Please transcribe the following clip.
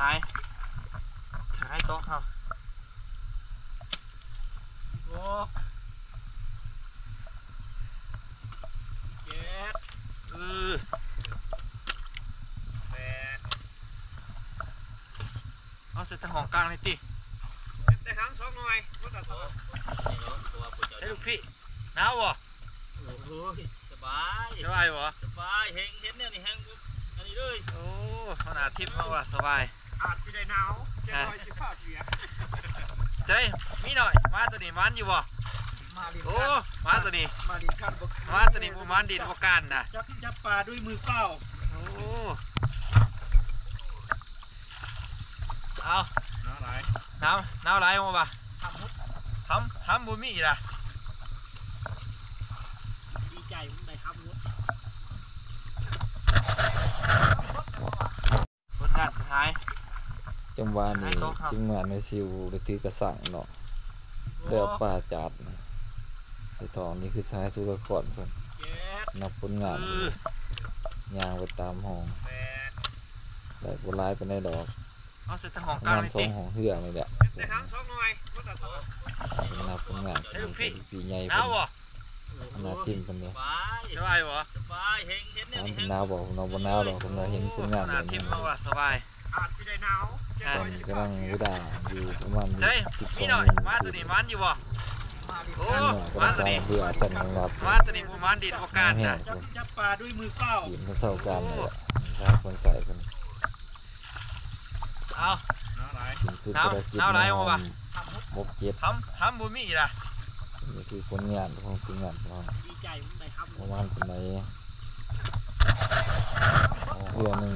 ຫາຍ ຫາຍຕົກເຮົາ ຫົກ ເຈັດ ເອີ ແປດ ເອົາໃສ່ທາງຫ້ອງກາງນີ້ຕິ ແຕ່ຫາງສອງໜ່ວຍ ມັນກໍສອງ ໃຫ້ລູກພີ່ ໜາວບໍ່? ໂອ້ຍ ສະບາຍ ສະບາຍບໍ່? ສະບາຍ ແຮງເຫັນແນວນີ້ແຮງ ອັນນີ້ເລີຍ ໂອ້ ຫົວໜ້າທີມເຮົາວ່າສະບາຍ ອາດຊິໄດ້ໜາວ ຈັກໜ່ອຍຊິພາດວຽກ ເຈົ້ຍ ມີໜ້ອຍ ໝາໂຕນີ້ໝານຢູ່ບໍ່? ໂອ້ ໝາໂຕນີ້ ໝາໂຕນີ້ບໍ່ໝານດິນບໍ່ການນະ ຈັບ ຈັບປາດ້ວຍມືເປົ່າ ໂອ້ ເອົາ ໜາວຫຼາຍ ໜາວ ໜາວຫຼາຍບໍ່ວ່າ ຫຳ ຫຳ ຫຳບໍ່ມີລະ ດີໃຈມັນໄດ້ຫຳ ຜົນງານຫາຍ ຈັງຫວະນີ້ທີມງານໜ່ວຍຊິວໄດ້ຖືກະສັງເນາະ ໄດ້ເອົາປາຈາດໃສ່ທ້ອງ ນີ້ຄືສະຫາຍສຸດສາຄອນເພິ່ນ ນັບຜົນງານ ເອີ ຍ່າງໄປຕາມຫ້ອງ ໄດ້ບໍ່ຫຼາຍປານໃດດອກ ເອົາໃສ່ທາງຫ້ອງກາງ ປະມານສອງຫ້ອງເຮືອນີ້ແຫຼະ ແຕ່ຫາງສອງໜ່ວຍ ນັບຜົນງານ ໃຫ້ລູກພີ່ ພີ່ໃຫຍ່ເພິ່ນ ໜາວບໍ່? ອັນໜ້າທີມເພິ່ນນີ້ ສະບາຍ ສະບາຍບໍ່? ສະບາຍ ເຫັນ ຖາມເພິ່ນໜາວບໍ່ ເພິ່ນວ່າບໍ່ໜາວດອກ ເພິ່ນວ່າເຫັນຜົນງານແບບນີ້ ທີມເຮົາວ່າສະບາຍ ອາດຊິໄດ້ໜາວ ຕອນນີ້ກຳລັງເວລາຢູ່ປະມານສິບສອງໂມງ ໝາໂຕນີ້ໝານຢູ່ບໍ່? ໂອ້ ໝາໂຕນີ້ ເພື່ອສັນລັບ ໝາໂຕນີ້ບໍ່ໝານດິນບໍ່ການນະ ຈັບປາດ້ວຍມືເປົ່າ ດິນເພິ່ນເຊົາການນີ້ແຫຼະ ສາຍຄົນໃສ່ເພິ່ນ ເອົາ ສິ້ນສຸດພາລະກິດໃນຫ້ອງ ຫົກເຈັດ ຫຳ ຫຳບໍ່ມີລະ ນີ້ຄືຜົນງານຂອງທີມງານຂອງເຮົາ ດີໃຈມັນໄດ້ຫຳ ປະມານປານໃດ ເຮືອໜຶ່ງ